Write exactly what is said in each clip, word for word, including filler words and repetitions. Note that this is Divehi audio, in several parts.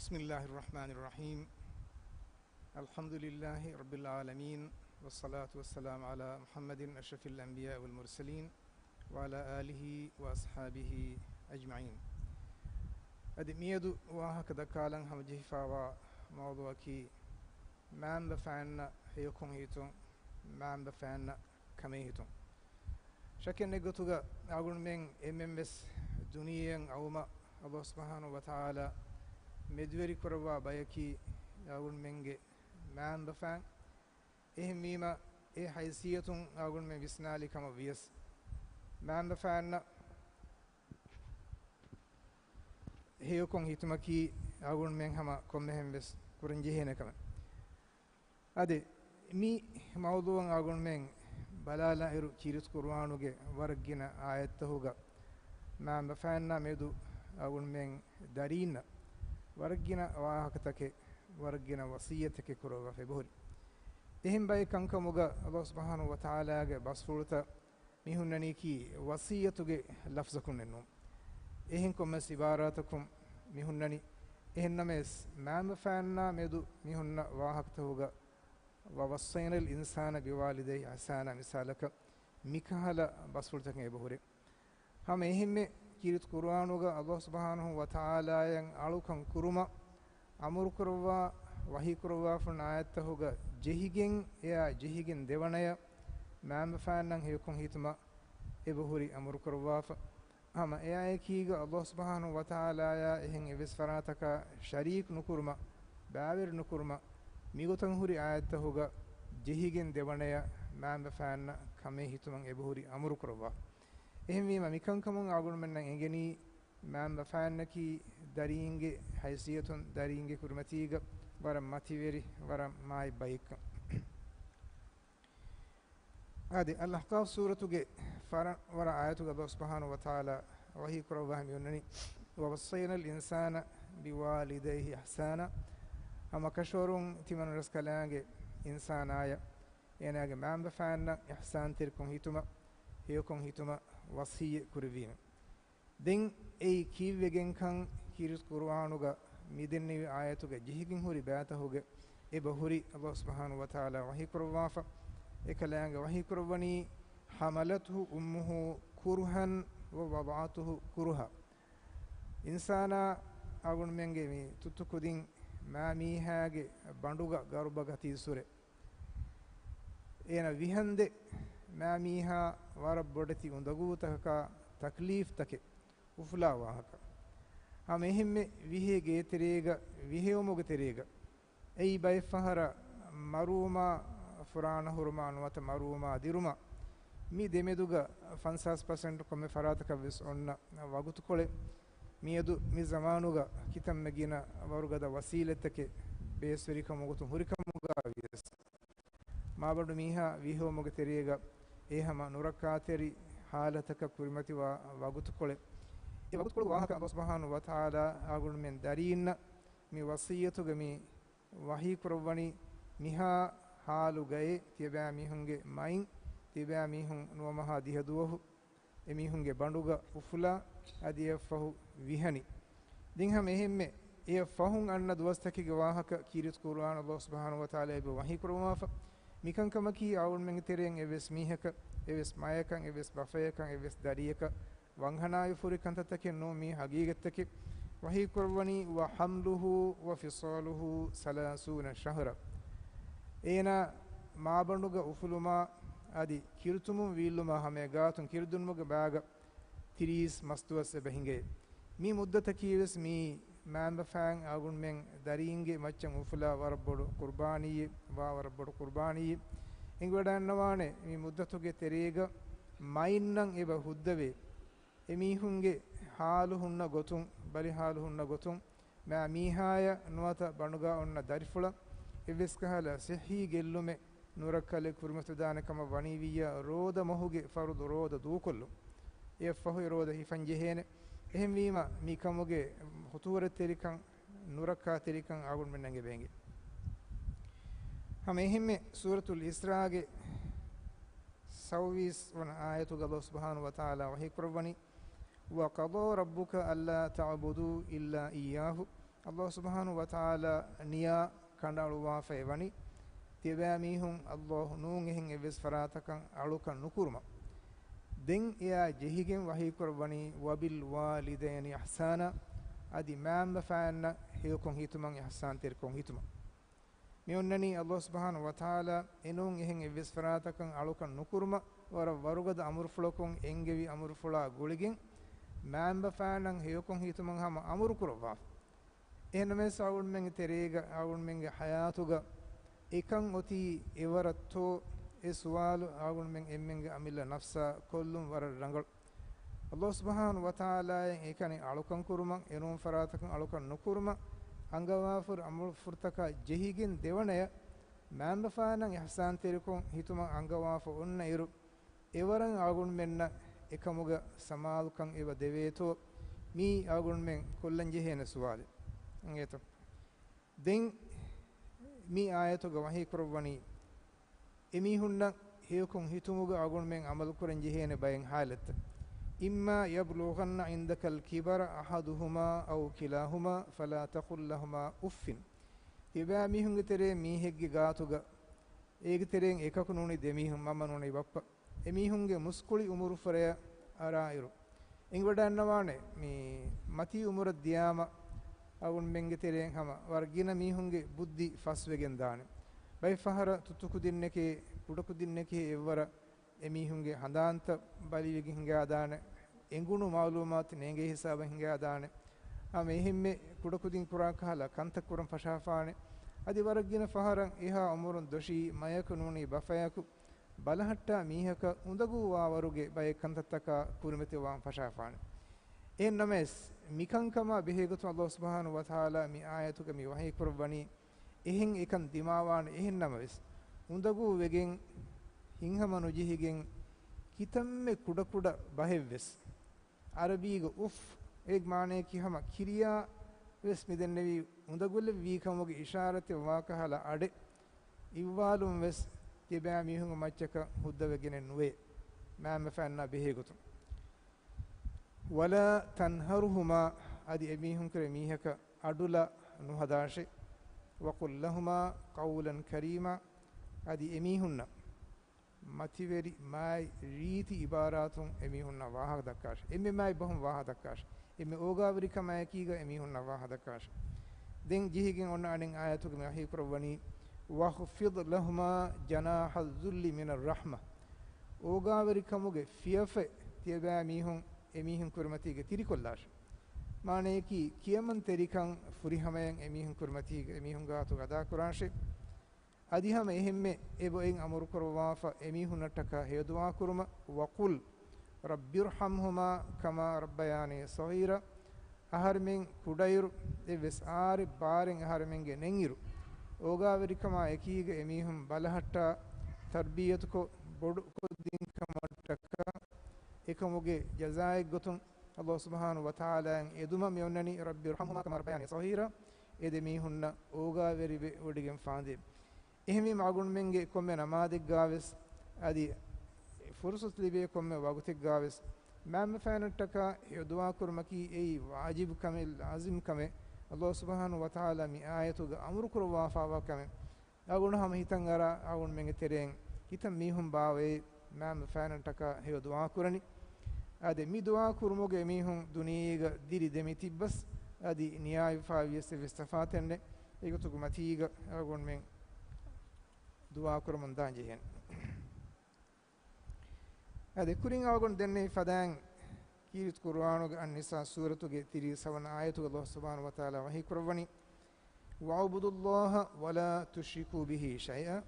بسم الله الرحمن الرحيم. الحمد لله رب العالمين، والصلاة والسلام على محمد أشرف الأنبياء والمرسلين، وعلى آله وأصحابه أجمعين. އަދި މިއަދު ވާހަކަ ދައްކާލަން ހަމަޖެހިފާވާ މައުޟޫޢަކީ، މާންބަފައިންނަށް ހެޔޮކޮށް ހިތުން، މާންބަފައިންނަށް ކަމޭ ހިތުން. ޝައްކެއް ނެތް ގޮތުގަ އަޅުގަނޑުމެން އެންމެން ވެސް ދުނިޔެއަށް އައުމަށް ﷲ ސުބްޙާނަހޫ ވަތަޢާލާ މެދުވެރި ކުރައްވާ ބަޔަކީ އަޅުގަނޑުމެންގެ މާންބަފައިން. އެހެންވީމަ، އެ ހައިސިއްޔަތުން އަޅުގަނޑުމެން ވިސްނާލި ކަމަށް ވިޔަސް، މާންބަފައިންނަށް ހެޔޮކޮށް ހިތުމަކީ އަޅުގަނޑުމެން ހަމަ ކޮންމެހެން ވެސް ކުރަން ޖެހޭނެ ކަމެއް. އަދި މި މައުޟޫޢަށް އަޅުގަނޑުމެން ބަލާލާއިރު، ކީރިތި ޤުރުއާނުގެ ވަރަށް ގިނަ އާޔަތްތަކުގަ މާންބަފައިންނާ މެދު އަޅުގަނޑުމެން ދަރީންނަށް ވަރަށް ގިނަ ވާހަކަތަކެއް، ވަރަށް ގިނަ ވަޞިއްޔަތެއް ކުރައްވާފަ އެބަހުރި. އެހެން ބައެއް ކަންކަމުގަ ﷲ ސުބްޙާނަހޫ ވަތަޢާލާގެ ބަސްފުޅުތައް މި ހުންނަނީކީ ވަޞިއްޔަތުގެ ލަފްޒަކުންނެއް ނޫން. އެހެން ކޮންމެސް ޢިބާރާތަކުން މި ހުންނަނީ. އެހެންނަމަވެސް، މާންބަފައިންނާ މެދު މި ހުންނަ ވާހަކަތަކުގަ، وَوَصَّيْنَا الْإِنسَانَ بِوَالِدَيْهِ إِحْسَانًا މިސާލަކަށް، މިކަހަލަ ބަސްފުޅުތަކެއް އެބަހުރޭ. ހަމަ އެހެންމެ ކީރިތި ޤުރުއާނުގަ ﷲ ސުބްޙާނަހޫ ވަތަޢާލާއަށް އަޅުކަން ކުރުމަށް އަމުރުކުރައްވާ، ވަޙީކުރައްވާފަ ހުންނަ އާޔަތްތަކުގަ ޖެހިގެން، އެއާ ޖެހިގެން ދެވަނަޔަށް މާންބަފައިންނަށް ހެޔޮކޮށް ހިތުމަށް އެބަހުރި އަމުރުކުރައްވާފަ. ހަމަ އެއާއެކީގަ ﷲ ސުބްޙާނަހޫ ވަތަޢާލާއާ އެހެން އެއްވެސް ފަރާތަކާ ޝަރީކު ނުކުރުމަށް، ބައިވެރި ނުކުރުމަށް، މިގޮތަށް ހުރި އާޔަތްތަކުގަ ޖެހިގެން ދެވަނަޔަށް މާންބަފައިންނަށް ކަމޭ ހިތުމަށް އެބަހުރި އަމުރުކުރައްވާ. އެހެންވީމަ، މިކަންކަމުން އަޅުގަނޑުމެންނަށް އެނގެނީ، މާންބަފައިންނަކީ ދަރީންގެ ހައިސިއްޔަތުން، ދަރީންގެ ކުރިމަތީގަ ވަރަށް މަތިވެރި، ވަރަށް މާތް ބައެއްކަން. އަދި އަލްއަޙްޤާފް ސޫރަތުގެ ފަރަށް ވަރަށް އާޔަތުގަ ﷲ ސުބްޙާނަހޫ ވަތަޢާލާ ވަޙީ ކުރައްވާ މި އޮންނަނީ، وَوَصَّيْنَا الْإِنسَانَ بِوَالِدَيْهِ إِحْسَانًا. ހަމަ ކަށަވަރުން ތިމަން ރަސްކަލާނގެ އިންސާނާޔަށް، އޭނާގެ މާންބަފައިންނަށް އިޙްސާންތެރިކޮށް ހިތުމަށް، ހެޔޮކޮށް ހިތުމަށް ވަޞިއްޔަތް ކުރެއްވީމެ. ދެން އެއީ ކީއްވެގެންކަން ކީރިތި ޤުރުއާނުގަ މިދެންނެވި އާޔަތުގަ ޖެހިގެން ހުރި ބައިތަކުގެ އެބަ ހުރި ﷲ ސުބްޙާނަހޫ ވަތަޢާލާ ވަޙީ ކުރައްވާފަ. އެކަލާނގެ ވަޙީ ކުރައްވަނީ، حَمَلَتْهُ أُمُّهُ كُرْهًا وَوَضَعَتْهُ كُرْهًا. އިންސާނާ އަޅުގަނޑުމެންގެ މި ތުއްތު ކުދިން މާ މީހާގެ ބަނޑުގަ ގަރުބަ ގަތީއްސުރެ، އޭނަ ވިހަންދެ މާ މީހާ ވަރަށް ބޮޑެތި އުނދަގޫތަކަކާ ތަކްލީފްތަކެއް އުފުލާ ވާހަކަ. ހަމަ އެހެންމެ ވިހޭ ގޭތެރޭގަ ވިހެއުމުގެ ތެރޭގަ އެއީ ބައެއް ފަހަރަށް މަރުވުމާ ފުރާނަ ހުރުމާ ނުވަތަ މަރުވުމާ ދިރުމަށް މި ދެމެދުގަ ފަންސާސް ޕަސެންޓް ކޮންމެ ފަރާތަކަށް ވެސް އޮންނަ ވަގުތުކޮޅެއް. މިއަދު މި ޒަމާނުގަ ކިތަންމެ ގިނަ ވަރުގަދަ ވަސީލަތްތަކެއް ބޭސްވެރިކަމުގެ ގޮތުން ހުރިކަމުގަ ވިޔަސް، މާބަނޑު މީހާ ވިހެއުމުގެ ތެރޭގަ އެ ހަމަ ނުރައްކާތެރި ހާލަތަކަށް ކުރިމަތިވާ ވަގުތުކޮޅެއް. އެ ވަގުތުކޮޅު ވާހަކަ ﷲ ސުބްޙާނަހޫ ވަތަޢާލާ އަޅުގަނޑުމެން ދަރީންނަށް މި ވަޞިއްޔަތުގަ މި ވަޙީ ކުރައްވަނީ، މިހާ ހާލުގައި ތިޔަބައިމީހުންގެ މައިން، ތިޔަބައިމީހުން ނުވަމަހާ ދިހަ ދުވަހު އެމީހުންގެ ބަނޑުގަ އުފުލާ، އަދި އެއަށްފަހު ވިހަނި. ދެން ހަމަ އެހެންމެ އެއަށް ފަހުން އަންނަ ދުވަސްތަކެއްގެ ވާހަކަ ކީރިތި ޤުރުއާނު ﷲ ސުބްޙާނަހޫ ވަތަޢާލާ އެބަ ވަޙީ ކުރައްވާފަ. މިކަންކަމަކީ އަޅުގަނޑުމެންގެ ތެރެއިން އެއްވެސް މީހަކަށް، އެއްވެސް މަޔަކަށް، އެއްވެސް ބަފަޔަކަށް، އެއްވެސް ދަރިޔަކަށް ވަންހަނާއި ފުރި ކަންތައްތަކެއް ނޫން، މީ ހަގީގަތްތަކެއް. ވަޙީ ކުރައްވަނީ، وَحَمْلُهُ وَفِصَالُهُ ثَلَاثُونَ شَهْرًا. އޭނާ މާބަނޑުގަ އުފުލުމާ އަދި ކިރުތުނބުން ވީއްލުމާ ހަމައެއް ގާތުން ކިރުދިނުމުގެ ބާގަ ތިރީސް މަސްދުވަސް އެބަ ހިނގޭ. މި މުއްދަތަކީވެސް މީ މާންބަފައިން އަޅުގަނޑުމެން ދަރީންގެ މައްޗަށް އުފުލާ ވަރަށް ބޮޑު ޤުރުބާނީއެއް، ވާ ވަރަށް ބޮޑު ޤުރުބާނީއެއް. އެނގިވަޑައިގަންނަވާނެ މި މުއްދަތުގެ ތެރޭގަ މައިންނަށް އެބަ ހުއްދަވޭ. އެމީހުންގެ ހާލު ހުންނަ ގޮތުން، ބަލި ހާލު ހުންނަ ގޮތުން، މާ މީހާޔަށް ނުވަތަ ބަނޑުގާ އޮންނަ ދަރިފުޅަށް އެއްވެސް ކަހަލަ ޞިއްޙީ ގެއްލުމެއް ނުރައްކަލެއް ކުރިމަތިވެދާނެ ކަމަށް ވަނީ ވިއްޔާ، ރޯދަ މަހުގެ ފަރުޟު ރޯދަ ދޫކޮށްލުން. އެއަށްފަހު އެ ރޯދަ ހިފަން ޖެހޭނެ. އެހެންވީމަ، މި ކަމުގެ ހުތުވަރަތެރިކަން، ނުރައްކާތެރިކަން އަޅުގަނޑުމެންނަށް އެބަ އެނގޭ. ހަމަ އެހެންމެ ސޫރަތުލް އިސްރާގެ ސައުވީސް ވަނަ އާޔަތުގަ ﷲ ސުބްޙާނަހޫ ވަތަޢާލާ ވަޙީ ކުރައްވަނީ، وَقَضَىٰ رَبُّكَ أَلَّا تَعْبُدُوا إِلَّا إِيَّاهُ ﷲ ސުބްޙާނަހޫ ވަތަޢާލާ ނިޔާ ކަނޑައަޅުއްވާފައި ވަނީ، ތިޔަބައިމީހުން ﷲ ނޫން އެހެން އެއްވެސް ފަރާތަކަށް އަޅުކަން ނުކުރުމަށް. ދެން އެއާ ޖެހިގެން ވަޙީކުރައްވަނީ، "وَبِالْوَالِدَيْنِ إِحْسَانًا"، އަދި މައިންބަފައިންނަށް ހެޔޮކޮށް ހިތުމަށް، އިޙްސާންތެރިކޮށް ހިތުމަށް. މި އޮންނަނީ ﷲ ސުބްޙާނަހޫ ވަތަޢާލާ އެނޫން އެހެން އެއްވެސް ފަރާތަކަށް އަޅުކަން ނުކުރުމަށް ވަރަށް ވަރުގަދަ އަމުރުފުޅަކުން އެންގެވި އަމުރުފުޅާ ގުޅިގެން، މައިންބަފައިންނަށް ހެޔޮކޮށް ހިތުމަށް ހަމަ އަމުރު ކުރައްވާފަ. އެހެންނަމަވެސް އަޅުގަނޑުމެންގެ ތެރޭގަ އަޅުގަނޑުމެންގެ ޙަޔާތުގަ އެކަން އޮތީ އެވަރަށްތޯ؟ އެ ސުވާލު އަޅުގަނޑުމެން އެންމެންގެ އަމިއްލަ ނަފްސާ ކޮށްލުން ވަރަށް ރަނގަޅު. ﷲ ސުބްޙާނަހޫ ވަތަޢާލާއަށް އެކަނި އަޅުކަން ކުރުމަށް، އެނޫން ފަރާތަކުން އަޅުކަން ނުކުރުމަށް، އަންގަވާފަ ހުރި އަމުރުފުޅުތަކާ ޖެހިގެން ދެވަނަޔަށް މައިންބަފައިންނަށް އިޙްސާންތެރިކޮށް ހިތުމަށް އަންގަވާފަ އޮންނަ އިރު، އެވަރަށް އަޅުގަނޑުމެންނަށް އެކަމުގަ ސަމާލުކަން އެބަ ދެވޭތޯ؟ މީ އަޅުގަނޑުމެން ކޮށްލަން ޖެހޭނެ ސުވާލެއް. އިނގޭތޯ؟ ދެން މި އާޔަތުގަ ވަޙީ ކުރައްވަނީ، އެމީހުންނަށް ހެޔޮކޮށް ހިތުމުގަ އަޅުގަނޑުމެން ޢަމަލު ކުރަން ޖެހޭނެ ބައެއް ޙާލަތްތައް. "إِمَّا يَبْلُغَنَّ عِندَكَ الْكِبَرَ أَحَدُهُمَا أَوْ كِلَاهُمَا فَلَا تَقُل لَّهُمَا أُفٍّ." ތިޔަބައިމީހުންގެ ތެރޭ މީހެއްގެ ގާތުގަ، އޭގެ ތެރެއިން އެކަކު ނޫނީ ދެމީހުން، މަންމަ ނޫނީ ބައްޕަ. އެމީހުންގެ މުސްކުޅި އުމުރުފުރަޔަށް އަރާއިރު، އެނގިވަޑައިގަންނަވާނެ މި މަތީ އުމުރަށް ދިޔާމަ އަޅުގަނޑުމެންގެ ތެރެއިން ހަމަ ވަރަށް ގިނަ މީހުންގެ ބުއްދި ފަސްވެގެން ދާނެ. ބައެއް ފަހަރަށް ތުއްތު ކުދިންނެކޭ، ކުޑަ ކުދިންނެކޭ އެއްވަރަށް އެމީހުންގެ ހަނދާންތައް ބަލިވެގެން ހިނގާދާނެ. އެނގުނު މަޢުލޫމާތު ނޭނގޭ ހިސާބަށް ހިނގާދާނެ. ހަމަ އެހެންމެ ކުޑަކުދިން ކުރާ ކަހަލަ ކަންތައް ކުރަން ފަށާފާނެ. އަދި ވަރަށް ގިނަ ފަހަރަށް އެހާ އުމުރުން ދޮށީ މަޔަކު ނޫނީ ބަފަޔަކު ބަލަހައްޓާ މީހަކަށް އުނދަގޫވާވަރުގެ ބައެއް ކަންތައްތަކާ ކުރިމަތިވާން ފަށާފާނެ. އެހެން ނަމަވެސް، މިކަންކަމާ ބެހޭގޮތުން ﷲ ސުބްޙާނަހޫ ވަތަޢާލާ މި އާޔަތުގަ މި ވަޙީ ކުރައްވަނީ، އެހެން އެކަން ދިމާވާނެ. އެހެން ނަމަވެސް، އުނދަގޫ ވެގެން، ހިތްހަމަ ނުޖެހިގެން، ކިތަންމެ ކުޑަކުޑަ ބަހެއްވެސް، ޢަރަބީގަ އުފް އޭގެ މާނަޔަކީ ހަމަ ކިރިޔާ ވެސް މިދެންނެވީ އުނދަގުލެއްވީ ކަމުގެ އިޝާރަތެއް ވާކަހަލަ އަޑެއް އިއްވާލުން ވެސް ތިބާ މީހުންގެ މައްޗަކަށް ހުއްދަވެގެނެއް ނުވޭ، މައިންބަފައިންނާ ބެހޭގޮތުން. "وَلَا تَنْهَرْهُمَا"، އަދި އެމީހުންކުރެ މީހަކަށް އަޑުލަ ނުހަދާށޭ. "وَقُل لَّهُمَا قَوْلًا كَرِيمًا"، އަދި އެމީހުންނަށް މަތިވެރި މާތް ރީތި އިބާރާތުން އެމީހުންނަށް ވާހަކަ ދައްކާށޭ. އެންމެ މާތް ބަހުން ވާހަކަ ދައްކާށޭ. އެންމެ އޯގާވެރިކަމާއެކީގަ އެމީހުންނަށް ވާހަކަ ދައްކާށޭ. ދެން ޖެހިގެން އޮންނަ އަނެއް އާޔަތުގަ މި ވަޙީ ކުރައްވަނީ، "وَاخْفِضْ لَهُمَا جَنَاحَ الذُّلِّ مِنَ الرَّحْمَةِ." އޯގާވެރިކަމުގެ ފިޔަފަތް ތިޔަބައިމީހުން އެމީހުން ކުރިމަތީގަ ތިރިކޮށްލާށޭ. މާނަޔަކީ، ކިޔަމަންތެރިކަން ފުރިހަމަޔަށް އެމީހުން ކުރިމަތީގަ އެމީހުން ގާތުގަ އަދާކުރާށޭ. އަދި ހަމަ އެހެންމެ އެބައޮތް އަމުރުކުރައްވާފަ އެމީހުންނަށްޓަކާ ހެޔޮދުޢާ ކުރުމަށް، "وَقُلْ رَبِّ ارْحَمْهُمَا كَمَا رَبَّيَانِي صَغِيرًا." އަހަރެމެން ކުޑައިރު، އެއްވެސް އާރެއް ބާރެއް އަހަރެމެންގެ ނެތްއިރު، އޯގާވެރިކަމާ އެކީގަ އެމީހުން ބަލަހައްޓާ ތަރްބިޔަތުކޮށް، ބޮޑުކޮށްދިން ކަމަށްޓަކާ އެކަމުގެ ޖަޒާއެއްގޮތުން ﷲ ސުބްޙާނަހޫ ވަތަޢާލާއަށް އެދުމަށް މި އޮންނަނީ، "رَبِّ ارْحَمْهُمَا كَمَا رَبَّيَانِي صَغِيرًا." އެ ދެމީހުންނަށް އޯގާވެރިވެވޮޑިގެން ފާނދޭ. އެހެންވީމަ އަޅުގަނޑުމެންގެ ކޮންމެ ނަމާދެއްގާވެސް، އަދި ފުރުޞަތު ލިބޭ ކޮންމެ ވަގުތެއްގާވެސް، މައިންބަފައިންނަށްޓަކާ ހެޔޮދުޢާ ކުރުމަކީ އެއީ ވާޖިބު ކަމެއް، ލާޒިމް ކަމެއް، ﷲ ސުބްޙާނަހޫ ވަތަޢާލާ މި އާޔަތުގަ އަމުރުކުރައްވާފައިވާ ކަމެއް. އަޅުގަނޑު ހަމަ ހިތަށް އަރާ، އަޅުގަނޑުމެންގެ ތެރެއިން ކިތަން މީހުން ބާވައޭ މައިންބަފައިންނަށްޓަކާ ހެޔޮ ދުޢާ ކުރަނީ؟ އާދެ، މި ދުޢާ ކުރުމުގަ އެމީހުން ދުނިޔޭގަ ދިރި ދެމިތިއްބަސް، އަދި ނިޔާވެފައިވިޔަސް އެއްވެސް ތަފާތެއް ނެތް. އެގޮތުގެ މަތީގަ އަޅުގަނޑުމެން ދުޢާ ކުރަމުން ދާން ޖެހޭނެ. އަދި ކުރިން އަޅުގަނޑު ދެންނެވި ފަދައިން ކީރިތި ޤުރުއާނުގެ އައްނިސާ ސޫރަތުގެ ތިރީސް ހަވަނަ އާޔަތުގަ ﷲ ސުބްޙާނަހޫ ވަތަޢާލާ ވަޙީ ކުރައްވަނީ، "وَاعْبُدُوا اللَّهَ وَلَا تُشْرِكُوا بِهِ شَيْئًا."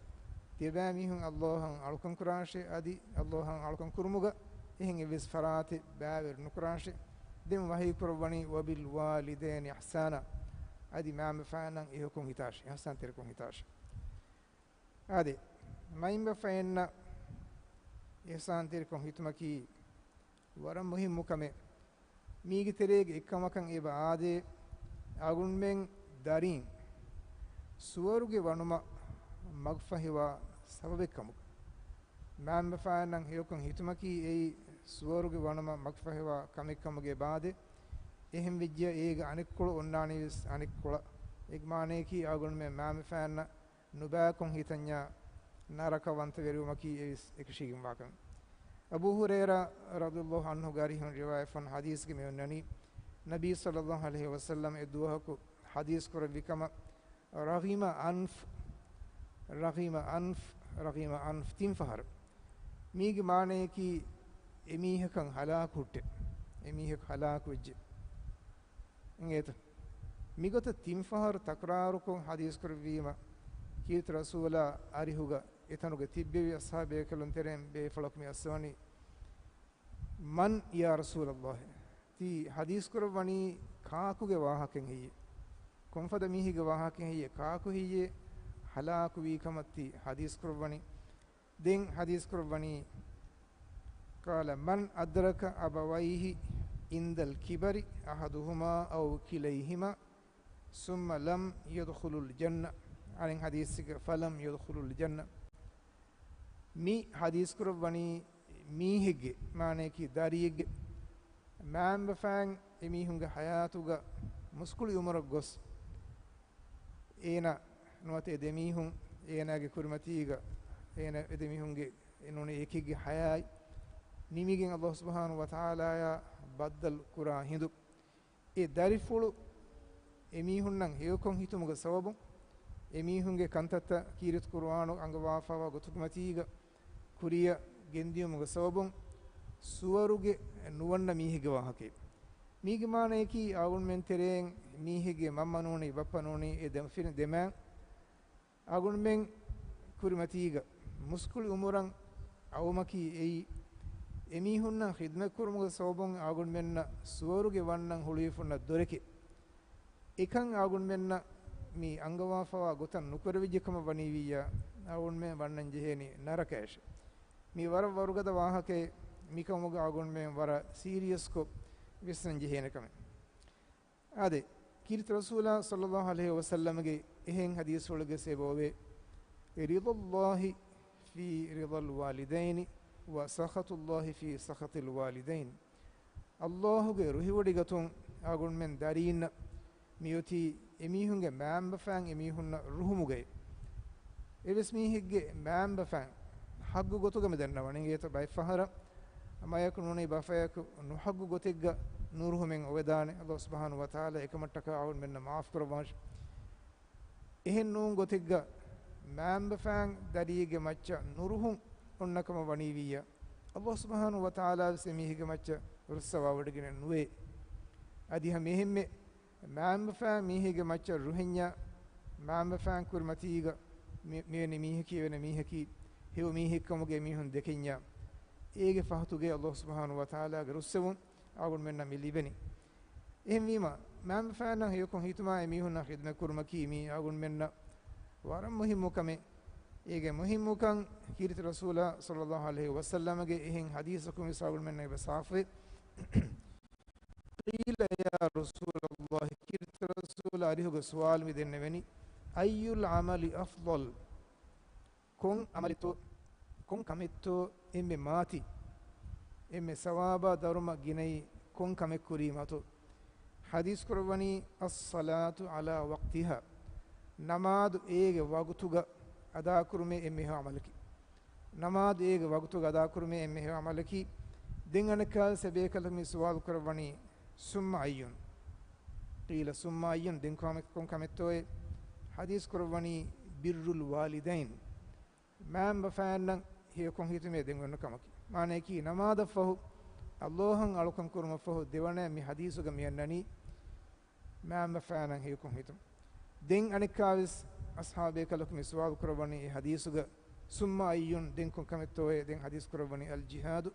ތިޔަބައިމީހުން ﷲ އަށް އަޅުކަން ކުރާށޭ، އަދި ﷲ އަށް އަޅުކަން ކުރުމުގަ އެހެން އެއްވެސް ފަރާތެއް ބައިވެރި ނުކުރާށޭ. ދެން ވަޙީ ކުރައްވަނީ، "وَبِالْوَالِدَيْنِ إِحْسَانًا." އަދި މައިންބަފައިންނަށް އެހެޔޮކޮށް ހިތާށޭ، އިޙްސާންތެރިކޮށް ހިތާށޭ. އާދެ، މައިންބަފައިންނަށް އިޙްސާންތެރިކޮށް ހިތުމަކީ ވަރަށް މުހިއްމު ކަމެއް. މީގެ ތެރޭގަ އެއްކަމަކަށް އެބަ އާދޭ، އަޅުގަނޑުމެން ދަރީން ސުވަރުގެ ވަނުމަށް މަގުފަހިވާ ސަބަބެއްކަމުގަ. މައިންބަފައިންނަށް ހެޔޮކޮށް ހިތުމަކީ އެއީ ސުވަރުގެ ވަނުމަށް މަގުފަހިވާ ކަމެއްކަމުގަ އެބަ އާދޭ. އެހެން ވެއްޖެ އޭގެ އަނެއްކޮޅު އޮންނާނީވެސް އަނެއްކޮޅަށް. އޭގެ މާނަޔަކީ އަޅުގަނޑުމެން މާމަފައިންނަށް ނުބައިކޮށް ހިތަންޏާ ނަރަކަވަންތަވެރިވުމަކީ އެވެސް އެކަށީގެންވާކަމެއް. އަބޫ ހުރައިރާ ރަޟިޔަﷲ ޢަންހުގެ އަރިހުން ރިވާޔަތްވަން ޙަދީޘްގެ މި އޮންނަނީ، ނަބީ ޞައްލަﷲ ޢަލައިހި ވަސައްލަމް އެއްދުވަހަކު ޙަދީޘް ކުރެއްވި ކަމަށް، ރަޣިމަ އަންފް، ރަޣިމަ އަންފް، ރަޣިމަ އަންފް ތިން ފަހަރު. މީގެ މާނަޔަކީ އެމީހަކަށް ހަލާކު ހުއްޓެ، އެމީހަކު ހަލާކު ވެއްޖެ. އިނގޭތަ؟ މިގޮތަށް ތިން ފަހަރު ތަކުރާރުކޮށް ޙަދީޘް ކުރެއްވީމަ، ކީރިތި ރަސޫލާ އަރިހުގަ އެތަނުގަ ތިއްބެވި އަޞްޙާބޭކަލުން ތެރެއިން ބޭފުޅަކު މި އައްސަވަނީ، "މަން ޔާ ރަސޫލަﷲ؟ ތީ ޙަދީޘް ކުރައްވަނީ ކާކުގެ ވާހަކައެއް ހެއްޔޭ؟ ކޮންފަދަ މީހެއްގެ ވާހަކައެއް ހެއްޔޭ؟ ކާކު ހެއްޔޭ ހަލާކުވީ ކަމަށް ތީ ޙަދީޘް ކުރައްވަނީ؟" ދެން ޙަދީޘް ކުރައްވަނީ، "قال من أدرك أبويه عند الكبر أحدهما أو كليهما ثم لم يدخل الجنة." އަނެއް ޙަދީޘެއްގަ، "فلم يدخل الجنة." މި ޙަދީޘް ކުރައްވަނީ މީހެއްގެ، މާނަޔަކީ ދަރިއެއްގެ، މައިންބަފައިން އެމީހުންގެ ޙަޔާތުގަ މުސްކުޅި އުމުރަށް ގޮސް، އޭނަ ނުވަތަ އެ ދެމީހުން އޭނާގެ ކުރިމަތީގަ، އޭނަ އެ ދެމީހުންގެ ނޫނީ އެކެއްގެ ޙަޔާތް ނިމިގެން ﷲ ސުބްޙާނަހޫ ވަތަޢާލާޔާ ބައްދަލު ކުރާ ހިނދު، އެ ދަރިފުޅު އެމީހުންނަށް ހެޔޮކޮށް ހިތުމުގެ ސަބަބުން، އެމީހުންގެ ކަންތައްތައް ކީރިތި ޤުރުއާނު އަންގަވާފައިވާ ގޮތުގެ މަތީގަ ކުރިއަށް ގެންދިޔުމުގެ ސަބަބުން ސުވަރުގެ ނުވަންނަ މީހެއްގެ ވާހަކައެއް. މީގެ މާނަޔަކީ، އަޅުގަނޑުމެން ތެރެއިން މީހެއްގެ މަންމަ ނޫނީ، ބައްޕަ ނޫނީ، އެ ދެ-، ފިރި ދެމާ އަޅުގަނޑުމެން ކުރިމަތީގަ މުސްކުޅި އުމުރަށް އައުމަކީ އެއީ، އެމީހުންނަށް ޚިދްމަތް ކުރުމުގެ ސަބަބުން އަޅުގަނޑުމެންނަށް ސުވަރުގެ ވަންނަން ހުޅުވިފަ ހުންނަ ދޮރެކޭ. އެކަން އަޅުގަނޑުމެންނަށް މި އަންގަވާފަވާ ގޮތަށް ނުކުރެވިއްޖެ ކަމަށް ވަނީވިއްޔާ، އަޅުގަނޑުމެން ވަންނަން ޖެހޭނީ ނަރަކަޔަށެ. މި ވަރަށް ވަރުގަދަ ވާހަކައެއް، މިކަމުގަ އަޅުގަނޑުމެން ވަރަށް ސީރިއަސްކޮށް ވިސްނަން ޖެހޭނެ ކަމެއް. އާދެ، ކީރިތި ރަސޫލާ ޞައްލަﷲ ޢަލައިހި ވަސައްލަމްގެ އެހެން ޙަދީޘްފުޅެއްގަ އެބައޮވޭ، "رضا الله في رضا الوالدين وسخط الله في سخط الوالدين." ﷲގެ ރުހިވޮޑިގަތުން އަޅުގަނޑުމެން ދަރީންނަށް މިއޮތީ އެމީހުންގެ މައިންބަފައިން އެމީހުންނަށް ރުހުމުގައި. އެވެސް މީހެއްގެ މައިންބަފައިން ޙައްޤު ގޮތުގަ މި ދަންނަވަނީ، އެއީތަ ބައެއްފަހަރަށް މަޔަކު ނޫނީ ބަފަޔަކު ނުޙައްޤު ގޮތެއްގަ ނުރުހުމެއް އޮވެދާނެ. ﷲ ސުބްޙާނަހޫ ވަތަޢާލާ އެކަމަށްޓަކާ އަޅުގަނޑުމެންނަށް މާފު ކުރައްވާށި. އެހެން ނޫން ގޮތެއްގަ މައިންބަފައިން ދަރިއެއްގެ މައްޗަށް ނުރުހުން އޮންނަ ކަމަށް ވަނީވިއްޔާ، ﷲ ސުބްޙާނަހޫ ވަތަޢާލާ ވެސް އެމީހެއްގެ މައްޗަށް ރުއްސަވާވޮޑިގެނެއް ނުވޭ. އަދި ހަމަ އެހެންމެ މައިންބަފައިން މީހެއްގެ މައްޗަށް ރުހެންޏާ، މައިންބަފައިން ކުރިމަތީގަ މި-، މިވެނި މީހަކީ ވެނި މީހަކީ ހެޔޮ މީހެއްކަމުގެ އެމީހުން ދެކެންޏާ، އޭގެ ފަހަތުގެ ﷲ ސުބްޙާނަހޫ ވަތަޢާލާގެ ރުއްސެވުން އަޅުގަނޑުމެންނަށް މި ލިބެނީ. އެހެންވީމަ، މައިންބަފައިންނަށް ހެޔޮކޮށް ހިތުމާ އެމީހުންނަށް ޚިދްމަތް ކުރުމަކީ މީ އަޅުގަނޑުމެންނަށް ވަރަށް މުހިއްމު ކަމެއް. އޭގެ މުހިއްމުކަން ކީރިތި ރަސޫލާ ޞައްލަﷲ ޢަލައިހި ވަސައްލަމްގެ އެހެން ޙަދީޘަކުން ވެސް އަޅުގަނޑުމެންނަށް އެބަ ސާފުވޭ. قيل يا رسول الله، ކީރިތި ރަސޫލާ އަރިހުގެ ސުވާލު މި ދެންނެވެނީ، أي العمل أفضل؟ ކޮން ޢަމަލެއްތޯ، ކޮން ކަމެއްތޯ އެންމެ މާތި، އެންމެ ސަވާބާ ދަރުމަ ގިނައީ ކޮން ކަމެއް ކުރީމަތޯ؟ ޙަދީޘް ކުރައްވަނީ، الصلاة على وقتها، ނަމާދު އޭގެ ވަގުތުގަ އަދާކުރުމޭ އެންމެ ހެޔޮ ޢަމަލަކީ. ނަމާދު އޭގެ ވަގުތުގަ އަދާކުރުމޭ އެންމެ ހެޔޮ ޢަމަލަކީ. ދެން އަނެއްކާވެސް އެބޭކަލަކު މި ސުވާލު ކުރައްވަނީ، ثم أي؟ قيل ثم أي؟ ދެން ކޮން ކަމެއް، ކޮން ކަމެއްތޯއޭ؟ ޙަދީޘް ކުރައްވަނީ، بر الوالدين، މައިންބަފައިންނަށް ހެޔޮކޮށް ހިތުމޭ ދެން އޮންނަ ކަމަކީ. މާނަޔަކީ، ނަމާދަށްފަހު، ﷲ އަށް އަޅުކަން ކުރުމަށްފަހު ދެވަނަ މި ޙަދީޘުގަ މި އަންނަނީ، މައިންބަފައިންނަށް ހެޔޮކޮށް ހިތުން. ދެން އަނެއްކާވެސް އަޞްޙާބޭކަލަކު މި ސުވާލު ކުރައްވަނީ އެ ޙަދީޘުގަ، ثم أي؟ ދެން ކޮން ކަމެއްތޯއޭ؟ ދެން ޙަދީޘް ކުރައްވަނީ، الجهاد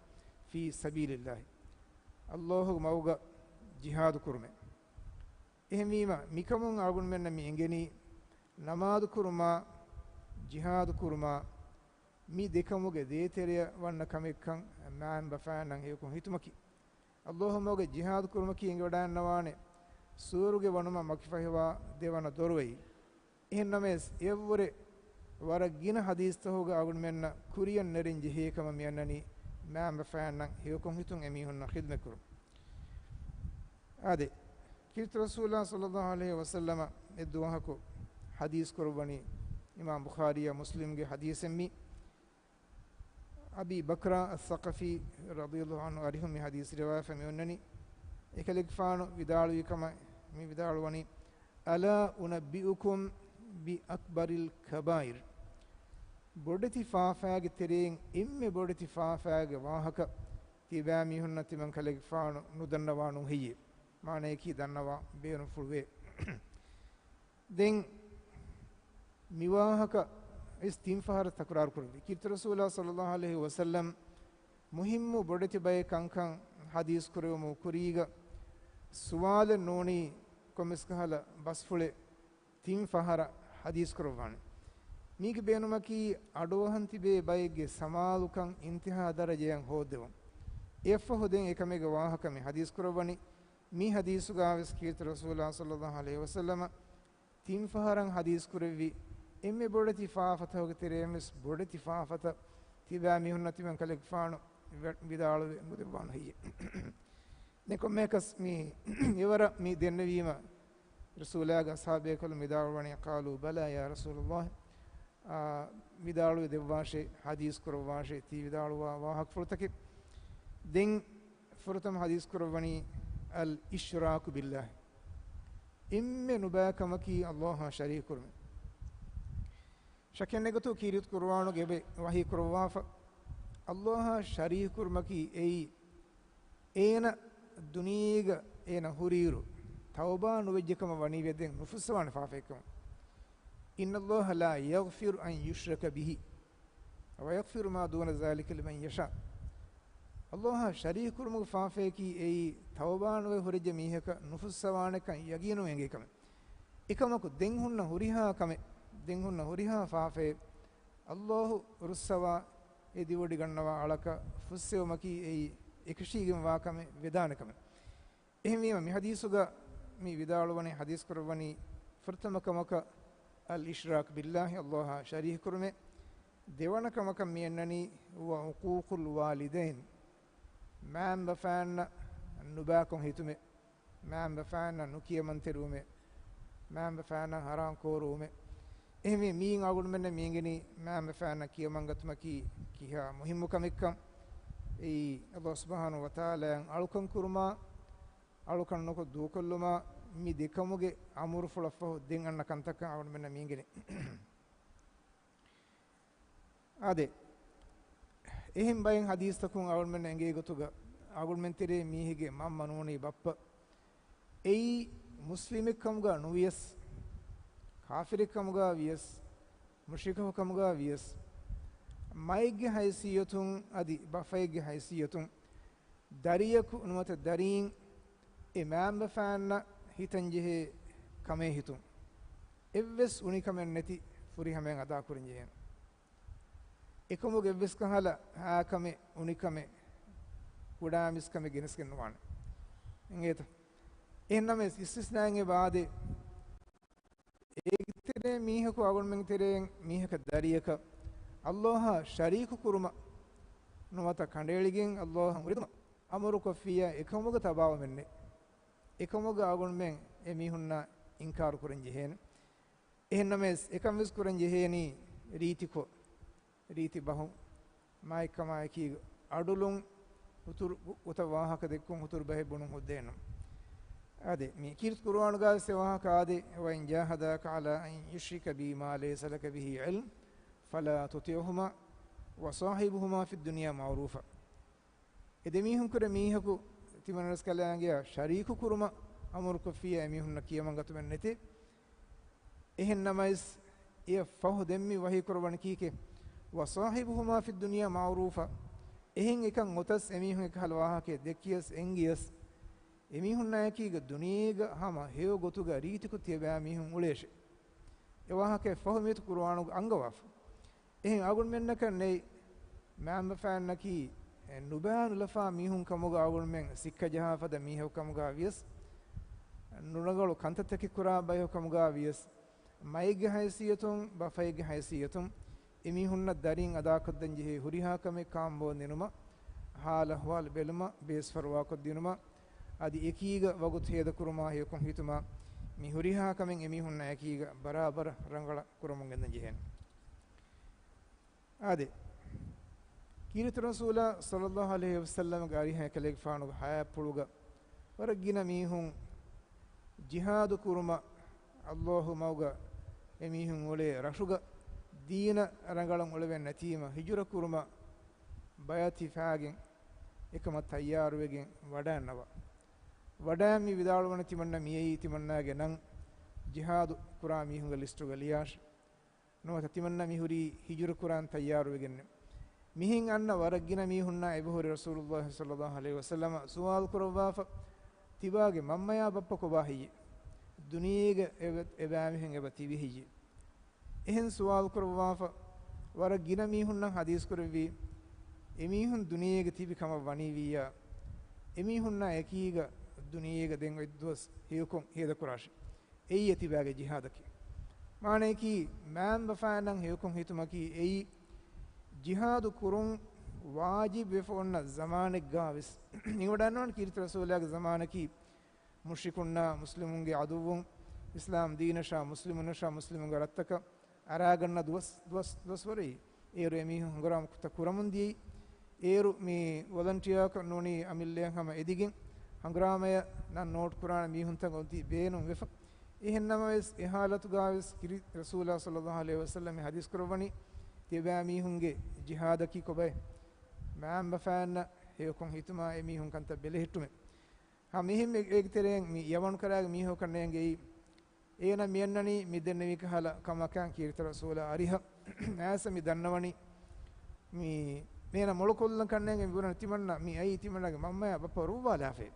في سبيل الله، ﷲގެ މަގުގަ ޖިހާދު ކުރުމޭ. އެހެންވީމަ، މިކަމުން އަޅުގަނޑުމެންނަށް މި އެނގެނީ، ނަމާދު ކުރުމާ، ޖިހާދު ކުރުމާ، މި ދެކަމުގެ ދޭތެރެއަށް ވަންނަ ކަމެއްކަން މައިންބަފައިންނަށް ހެޔޮކޮށް ހިތުމަކީ. ﷲ މަގުގަ ޖިހާދު ކުރުމަކީ އެނގިވަޑައިގަންނަވާނެ، ސުވަރުގެ ވަނުމަށް މަކިފަހިވާ ދެވަނަ ދޮރުވައި. އެހެންނަމަވެސް، އެއަށްވުރެ ވަރަށް ގިނަ ޙަދީޘްތަކުގަ އަޅުގަނޑުމެންނަށް ކުރިއަށް ނެރެން ޖެހޭ ކަމަށް މި އަންނަނީ، މައިންބަފައިންނަށް ހެޔޮކޮށް ހިތުން އެމީހުންނަށް ޚިދްމަތް ކުރުން. އާދެ، ކީރިތި ރަސޫލާ ޞައްލައްލާހު ޢަލައިހި ވަސައްލަމަ އެއްދުވަހަކު ޙަދީޘް ކުރައްވަނީ، އިމާމް ބުޚާރީއާ މުސްލިމްގެ ޙަދީޘެއް މީ. އަބީ ބަކްރާ އައްސަޤަފީ ރަޟިޔައްލާހު ޢަންހު އަރިހުން މި ޙަދީޘް ރިވާޔަތް މި އޮންނަނީ. އެކަލޭގެފާނު ވިދާޅުވި ކަމަށް މި ވިދާޅުވަނީ، "ألا أنبئكم بأكبر الكبائر؟" ބޮޑެތި ފާފާގެ ތެރެއިން އެންމެ ބޮޑެތި ފާފާގެ ވާހަކަ ތިބާ މީހުންނަށް ތިމަން ކަލޭގެފާނު ނުދަންނަވާނު ހެއްޔޭ؟ މާނަޔަކީ ދަންނަވާ ބޭނުންފުޅުވޭ. ދެން މިވާހަކަ އިސް ތިން ފަހަރަށް ތަކުރާރު ކުރެއްވި. ކީރިތި ރަސޫލާ ޞައްލައްލާހު ޢަލައިހި ވަސައްލަމް މުހިއްމު ބޮޑެތި ބައެއް ކަންކަން ޙަދީޘް ކުރެވުމުގެ ކުރީގަ ސުވާލެއް ނޫނީ ކޮންމެސް ކަހަލަ ބަސްފުޅެއް ތިން ފަހަރަށް ޙަދީޘް ކުރައްވާނެ. މީގެ ބޭނުމަކީ އަޑުއަހަން ތިބޭ ބައެއްގެ ސަމާލުކަން އިންތިހާ ދަރަޖަޔަށް ހޯއްދެވުން. އެއަށްފަހު ދެން އެކަމެއްގެ ވާހަކަ މި ޙަދީޘް ކުރައްވަނީ. މި ޙަދީޘުގާވެސް ކީރިތި ރަސޫލާ ޞައްލައްލާހު ޢަލައިހި ވަސައްލަމަ ތިން ފަހަރަށް ޙަދީޘް ކުރެއްވި. އެންމެ ބޮޑެތި ފާފަތަކުގެ ތެރެއިން ވެސް ބޮޑެތި ފާފަތައް ތިބާ މީހުންނަށް ތިމަން ކަލޭގެފާނު ވި-، ވިދާޅުވެ ނުދެއްވާނު ހެއްޔެ؟ ދެން ކޮންމެއަކަސް މި އެވަރަށް މި ދެންނެވީމަ، ރަސޫލާގެ އަޞްޙާބޭކަލުން ވިދާޅުވަނީ، "قَالُوا بَلَىٰ يَا رَسُولَ اللهِ." އާ، ވިދާޅުވެ ދެއްވާށޭ، ޙަދީޘް ކުރައްވާށޭ، ތީ ވިދާޅުވާ ވާހަކަފުޅުތަކެއް. ދެން ފުރަތަމަ ޙަދީޘް ކުރައްވަނީ، "الْإِشْرَاكُ بِاللهِ." އެންމެ ނުބައި ކަމަކީ ﷲ އާ ޝަރީކު ކުރުމެއް. ޝައްކެއް ނެތް ގޮތުން ކީރިތި ޤުރުއާނުގައި އެބަ ވަޙީ ކުރައްވާފަ، ﷲ އާ ޝަރީކު ކުރުމަކީ އެއީ، އޭނަ ދުނިޔޭގަ އޭނަ ހުރިއިރު ތައުބާ ނުވެއްޖެ ކަމަށް ވަނީވެ ދެން ނުފުއްސަވާނެ ފާފައެއްކަމަށް. "إِنَّ اللهَ لَا يَغْفِرُ أَنْ يُشْرَكَ بِهِ وَيَغْفِرُ مَا دُونَ ذَٰلِكَ لِمَنْ يَشَاءُ." ﷲ އާ ޝަރީކު ކުރުމުގެ ފާފަޔަކީ އެއީ، ތައުބާ ނުވެ ހުރެއްޖެ މީހަކަށް ނުފުއްސަވާނެކަން ޔަގީނުން އެނގޭ ކަމެއް. އެކަމަކު، ދެން ހުންނަ ހުރިހާ ކަމެއް، ދެން ހުންނަ ހުރިހާ ފާފައެއް، ﷲ ރުއްސަވާ، އެ ދިވެހި ގަންނަވާ އަޅަކަށް ފުއްސެވުމަކީ އެއީ އެކަށީގެންވާ ކަމެއް، ވެދާނެ ކަމެއް. އެހެންވީމަ، މި ޙަދީޘުގަ މި ވިދާޅުވަނީ، ޙަދީޘް ކުރައްވަނީ، ފުރަތަމަ ކަމަކަށް، "الْإِشْرَاكُ بِاللهِ" ﷲ އާ ޝަރީކު ކުރުމެއް. ދެވަނަ ކަމަކަށް މި އަންނަނީ، "وَعُقُوقُ الْوَالِدَيْنِ" މައިންބަފައިންނަށް ނުބައިކަން ހިތުމެއް. މައިންބަފައިންނަށް ނުކިޔަމަންތެރިވުމެއް، މައިންބަފައިންނަށް ހަރާން ކޯރުވުމެއް. އެހެންވެ، މީން އަޅުގަނޑުމެންނަށް މި އެނގެނީ މައިންބަފައިންނަށް ކިޔަމަންގަތުމަކީ ކިހާ މުހިއްމު ކަމެއްކަން. އެއީ، ﷲ ސުބްޙާނަހޫ ވަތަޢާލާއަށް އަޅުކަން ކުރުމާ، އަޅުކަން ނުކޮށް ދޫކޮށްލުމާ، މި ދެކަމުގެ އަމުރުފުޅަށްފަހު ދެން އަންނަ ކަންތައްކަން އަޅުގަނޑުމެންނަށް މި އެނގެނީ. އާދެ، އެހެން ބައެއް ޙަދީޘްތަކުން އަޅުގަނޑުމެންނަށް އެނގޭ ގޮތުގަ، އަޅުގަނޑުމެން ތެރޭ މީހެއްގެ މަންމަ ނޫނީ ބައްޕަ. އެއީ މުސްލިމެއްކަމުގަ ނުވިޔަސް، ކާފިރެއްކަމުގަ ވިޔަސް، މުޝްރިކަކު ކަމުގަ ވިޔަސް، މައެއްގެ ހައިސިއްޔަތުން އަދި ބަފައެއްގެ ހައިސިއްޔަތުން، ދަރިޔަކު ނުވަތަ ދަރީން އެ މައިންބަފައިންނަށް ހިތަންޖެހޭ ކަމޭ ހިތުން، އެއްވެސް އުނިކަމެއް ނެތި ފުރިހަމައިން އަދާކުރަން ޖެހޭނެ. އެކަމުގެ އެއްވެސް ކަހަލަ ހާކަމެއް، އުނިކަމެއް، ކުޑަމިސްކަމެއް ގެނެސްގެން ނުވާނެ. އެނގޭތަ؟ އެހެންނަމަވެސް، އިސްތިސްނާއެއް އެބަ އާދޭ. އޭގެ ތެރޭ މީހަކު އަޅުގަނޑުމެންގެ ތެރެއިން މީހަކަށް ދަރިޔަކަށް ﷲ އާ ޝަރީކު ކުރުމަށް ނުވަތަ ކަނޑައެޅިގެން ﷲ އާ އުރެދުމަށް އަމުރުކޮށްފިއްޔާ، އެކަމުގަ ތަބާވުމެއް ނެތް. އެކަމުގަ އަޅުގަނޑުމެން އެމީހުންނާ އިންކާރު ކުރަން ޖެހޭނެ. އެހެންނަމަވެސް، އެކަން ވެސް ކުރަން ޖެހޭނީ ރީތިކޮށް، ރީތި ބަހުން، މާތްކަމާއެކީގަ އަޑުލުން، ހުތުރު ގޮތަށް ވާހަކަ ދެއްކުން، ހުތުރު ބަހެއް ބުނުން ހުއްދައެއްނު. އާދެ، މި ކީރިތި ޤުރުއާނުގަ ވެސް އެ ވާހަކަ އާދެ، "وَإِنْ جَاهَدَاكَ عَلَىٰ أَنْ يُشْرِكَ بِي مَا لَيْسَ لَكَ بِهِ عِلْمٌ فَلَا تُطِعْهُمَا وَصَاحِبْهُمَا فِي الدُّنْيَا مَعْرُوفًا." އެ ދެމީހުންކުރެ މީހަކު ތިމަންރަސްކަލާނގެއާ ޝަރީކު ކުރުމަށް އަމުރުކޮށްފިއްޔާ، އެމީހުންނަށް ކިޔަމަންގަތުމެއް ނެތޭ. އެހެން ނަމަވެސް، އެއަށް ފަހު ދެން މި ވަޙީ ކުރައްވަނީ ކީކޭ؟ "وَصَاحِبْهُمَا فِي الدُّنْيَا مَعْرُوفًا." އެހެން އެކަން އޮތަސް އެމީހުން އެކަހަލަ ވާހަކައެއް ދެއްކިޔަސް އެނގިޔަސް، އެމީހުންނާއެކީގަ ދުނިޔޭގަ ހަމަ ހެޔޮ ގޮތުގަ ރީތިކޮށް ތިޔަބައިމީހުން އުޅޭށޭ. އެ ވާހަކައެއް ފަހު މިއަދު ޤުރުއާނުގަ އަންގަވާފަ. އެހެން އަޅުގަނޑުމެންނަކަށް ނެތް، މައިންބަފައިންނަކީ ނުބައި ނުލަފާ މީހުން ކަމުގަ އަޅުގަނޑުމެން ސިއްކަ ޖަހާ ފަދަ މީހަކު ކަމުގަ ވިޔަސް، ނުރަނގަޅު ކަންތައްތަކެއް ކުރާ ބަޔަކު ކަމުގަ ވިޔަސް، މައެއްގެ ހައިސިއްޔަތުން، ބަފައެއްގެ ހައިސިއްޔަތުން އެމީހުންނަށް ދަރީން އަދާކޮށްދޭން ޖެހޭ ހުރިހާ ކަމެއް ކާންބޯ ދިނުމަށް، ހާލު އަހުވާލު ބެލުމަށް، ބޭސްފަރުވާކޮށްދިނުމަށް، އަދި އެކީގަ ވަގުތު ހޭދަކުރުމާ ހެޔޮކޮން ހިތުމާ މި ހުރިހާ ކަމެއް އެމީހުންނާ އެކީގަ ބަރާބަރަށް ރަނގަޅަށް ކުރަމުން ގެންދަން ޖެހޭނެ. އާދެ، ކީރިތި ރަސޫލާ ޞައްލައްލާހު ޢަލައިހި ވަސައްލަމްގެ އަރިހަށް އެކަލޭގެފާނުގެ ޙަޔާތްޕުޅުގަ ވަރަށް ގިނަ މީހުން ޖިހާދު ކުރުމަށް ﷲ މަގުގަ އެމީހުން އުޅޭ ރަށުގަ ދީނަށް ރަނގަޅަށް އުޅެވެން ނެތީމަ ހިޖުރަ ކުރުމަށް ބަޔަތި ފާގެން އެކަމަށް ތައްޔާރުވެގެން ވަޑައިންނަވާ. ވަޑައިން މި ވިދާޅުވަނީ ތިމަންނަ މިއީ ތިމަންނާގެ ނަން ޖިހާދު ކުރާ މީހުންގެ ލިސްޓުގަ ލިޔާށި. ނުވަތަ ތިމަންނަ މިހުރީ ހިޖުރަ ކުރާން ތައްޔާރުވެގެންނެ. މިހެން އަންނަ ވަރަށް ގިނަ މީހުންނާ އެބަހުރި ރަސޫލުﷲ ޞައްލައްލާހު ޢަލައިހި ވަސައްލަމަށް ސުވާލު ކުރައްވާފަ، ތިބާގެ މަންމަޔާ ބައްޕަ ކޮބާ ހެއްޔޭ؟ ދުނިޔޭގަ އެބަ-، އެބައިމީހުން އެބަ ތިބި ހެއްޔޭ؟ އެހެން ސުވާލު ކުރައްވާފަ، ވަރަށް ގިނަ މީހުންނަށް ޙަދީޘް ކުރެއްވީ، އެމީހުން ދުނިޔޭގަ ތިބި ކަމަށް ވަނީވިއްޔާ، އެމީހުންނާ އެކީގަ ދުނިޔޭގަ ދެން އޮތް ދުވަސް ހެޔޮކޮން ހޭދަކުރާށި. އެއީ އެ ތިބާގެ ޖިހާދަކީ. މާނަޔަކީ، މައިންބަފައިންނަށް ހެޔޮކޮން ހިތުމަކީ އެއީ، ޖިހާދު ކުރުން ވާޖިބު ވެފަ އޮންނަ ޒަމާނެއްގާވެސް. އިނގިވަޑައިންނަވާނެ ކީރިތި ރަސޫލާގެ ޒަމާނަކީ، މުޝްރިކުންނާ މުސްލިމުންގެ ޢަދުއްވުން، އިސްލާމް ދީނަށާ މުސްލިމުންނަށާ މުސްލިމުންގެ ރަށްތަކަށް އަރާގަންނަ ދުވަސް، ދުވަސް، ދުވަސްވަރެއް. އޭރު އެމީހުން ހަނގުރާމަ ކުށްތައް ކުރަމުން ދިޔައީ. އޭރު މި ވޮލަންޓިއާކަށް ނޫނީ އަމިއްލައަށް ހަމަ އެދިގެން ހަނގުރާމަޔަށް ނަން ނޯޓް ކުރާނެ މީހުންތައް އޮތީ ބޭނުން ވެފަ. އެހެން ނަމަވެސް، އެ ހާލަތުގާވެސް ކީރިތި ރަސޫލާ ޞައްލައްލާހު ޢަލައިހި ވަސައްލަމް ޙަދީޘް ކުރައްވަނީ، ތިބާ މީހުންގެ ޖިހާދަކީ ކޮބައެއް؟ މައިންބަފައިންނަށް ހެޔޮކޮން ހިތުމާ އެމީހުން ކަންތައް ބެލެހެއްޓުމެއް. ހަމަ އެހެން އެ-، އޭގެ ތެރެއިން މި ޔަމަނު ކަރާގެ މީހަކަށް ނޭނގެއީ، އޭނަ މިއަންނަނީ މި ދެންނެވި ކަހަލަ ކަމަކާ ކީރިތި ރަސޫލާ އަރިހަށް އައިސް މި ދަންނަވަނީ، މި އޭނަ މޮޅުކޮށްލަން ކަންނޭނގެ މި ބުނަނީ ތިމަންނަ މި އައީ ތިމަންނަގެ މަންމަޔާ ބައްޕަ ރުއްވާލާފައޭ.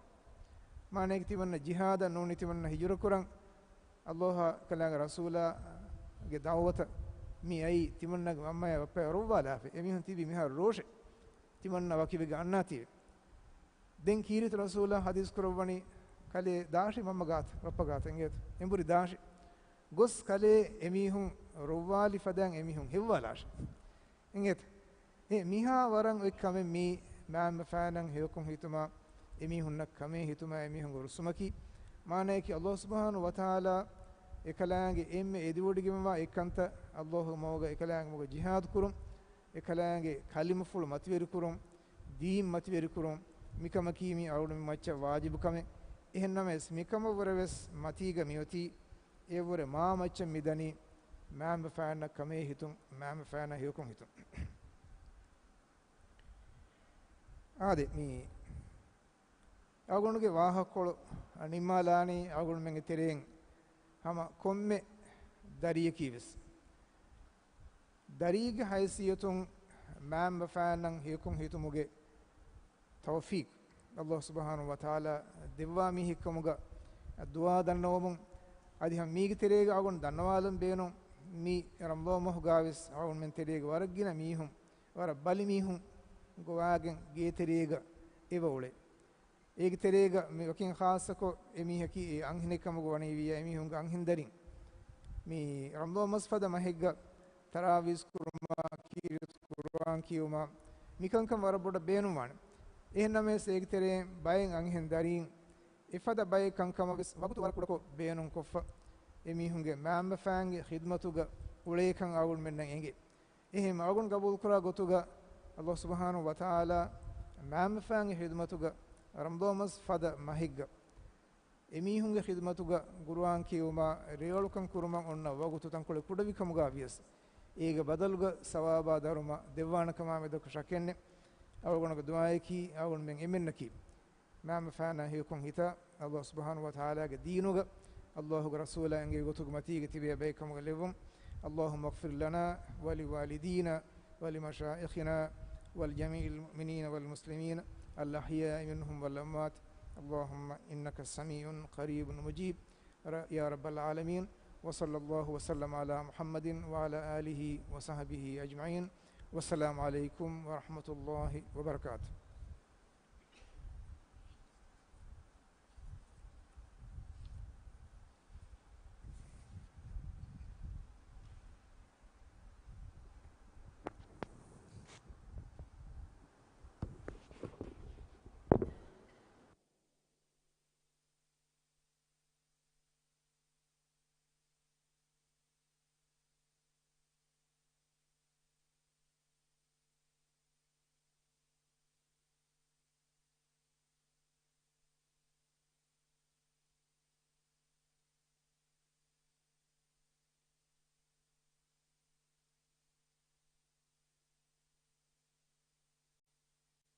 މާނައަކީ ތިމަންނަ ޖިހާދަށް ނޫނީ ތިމަންނަ ހިޖުރަ ކުރަން، ﷲ އާ އެކަލާނގެ ރަސޫލާގެ ދަޢުވަތަށް މި އައީ ތިމަންނަގެ މަންމަޔާ ބައްޕަޔާ ރުއްވާލާފަ. އެމީހުން ތިބީ މިހާރު ރޯށޭ. ތިމަންނަ ވަކިވެގެން އަންނާތީވެ. ދެން ކީރިތި ރަސޫލާ ޙަދީޘް ކުރައްވަނީ، ކަލޭ ދާށި މަންމަ ގާތަށް، ބައްޕަ ގާތަށް އިނގޭތަ؟ އެނބުރި ދާށި. ގޮސް ކަލޭ އެމީހުން ރުއްވާލި ފަދައިން އެމީހުން ހެއްވާލާށި. އިނގޭތަ؟ އެ މިހާ ވަރަށް އޮތް ކަމެއް މީ، މައިންބަފައިންނަށް ހެޔޮކޮން ހިތުމާ، އެމީހުންނަށް ކަމޭ ހިތުމާ އެމީހުންގެ ރުއްސުމަކީ. މާނައަކީ ﷲ ސުބްޙާނަހޫ ވަތަޢާލާ އެކަލާނގެ އެންމެ އެދިވޮޑިގެންވާ އެއްކަންތައް، ﷲ ގެ މަގުގަ އެކަލާނގެ މަގުގަ ޖިހާދު ކުރުން، އެކަލާނގެ ކަލިމަފުޅު މަތިވެރިކުރުން، ދީން މަތިވެރިކުރުން، މިކަމަކީ މި އަޅުގަނޑު މި މައްޗަށް ވާޖިބު ކަމެއް. އެހެންނަމަވެސް، މިކަމަށްވުރެވެސް މަތީގަ މިއޮތީ، އެއަށްވުރެ މާ މައްޗަށް މި ދަނީ، މައިންބަފައިންނަށް ކަމޭ ހިތުން، މައިންބަފައިންނަށް ހެޔޮކޮން ހިތުން. އާދެ، މި އަޅުގަނޑުގެ ވާހަކަކޮޅު ނިންމާލާނީ އަޅުގަނޑުމެންގެ ތެރެއިން ހަމަ ކޮންމެ ދަރިޔަކީވެސް. ދަރީގެ ހައިސިއްޔަތުން މައިންބަފައިންނަށް ހެޔޮކޮން ހިތުމުގެ ތައުފީޤު ﷲ ސުބްޙާނަހޫ ވަތަޢާލާ ދެއްވާ މީހެއްކަމުގަ ދުޢާ ދަންނަވަމުން، އަދި ހަމަ މީގެ ތެރޭގަ އަޅުގަނޑު ދަންނަވާލަން ބޭނުން، މި ރަމަޟާން މަހުގާވެސް އަޅުގަނޑުމެން ތެރޭގަ ވަރަށް ގިނަ މީހުން، ވަރަށް ބަލި މީހުން ގޮވާގެން ގޭތެރޭގަ އެބަ އުޅޭ. އޭގެ ތެރޭގަ މި ވަކިން ޚާއްޞަކޮށް އެމީހަކީ އެ އަންހެނެއް ކަމުގަ ވަނީވިއްޔާ، އެމީހުންގެ އަންހެން ދަރިން މި ރަމަޟާން މަސް ފަދަ މަހެއްގަ ތަރާވީސް ކުރުމާ، ކީރިތި ޤުރުއާން ކިޔުމާ، މިކަންކަން ވަރަށް ބޮޑަށް ބޭނުންވާނެ. އެހެން ނަމަވެސް، އޭގެ ތެރެއިން ބައެއް އަންހެން ދަރީން އެފަދަ ބައެއް ކަންކަމަށް ވެސް ވަގުތު ވަރަށް ކުޑަކޮށް ބޭނުންކޮށްފަ، އެމީހުންގެ މައިންބަފައިންގެ ޚިދުމަތުގަ އުޅޭކަން އަޅުގަނޑުމެންނަށް އެނގޭ. އެހެން އަޅުގަނޑު ގަބޫލުކުރާ ގޮތުގަ، ﷲ ސުބްޙާނަހޫ ވަތަޢާލާ މައިންބަފައިންގެ ޚިދުމަތުގަ ރަމަޟާން މަސް ފަދަ މަހެއްގަ އެމީހުންގެ ޚިދުމަތުގަ ޤުރުއާން ކިޔެވުމާ، ރޭވަޅުކަން ކުރުމަށް އޮންނަ ވަގުތު ތަންކޮޅެއް ކުޑަވި ކަމުގަ ވިޔަސް، އޭގެ ބަދަލުގަ ސަވާބާ ދަރުމަ ދެއްވާނެ ކަމާ މެދު ޝައްކެއް ނެތް. އަޅުގަނޑުގެ ދުޢާއަކީ، އަޅުގަނޑުމެން އެންމެންނަކީ މައިންބަފައިންނާ ހެޔޮކޮން ހިތާ، ﷲ ސުބްޙާނަހޫ ވަތަޢާލާގެ ދީނުގަ، ﷲ ގެ ރަސޫލާ އެންގެވި ގޮތުގަ މަތީގަ ތިބޭ ބައެއް ކަމުގަ ލެއްވުން. اللهم اغفر لنا ولوالدينا ولمشائخنا ولجميع المؤمنين والمسلمين الأحياء منهم والأموات. اللهم إنك سميع قريب مجيب، ر-، يا رب العالمين. وصلى الله وسلم على محمد وعلى آله وصحبه أجمعين. والسلام عليكم ورحمة الله وبركاته.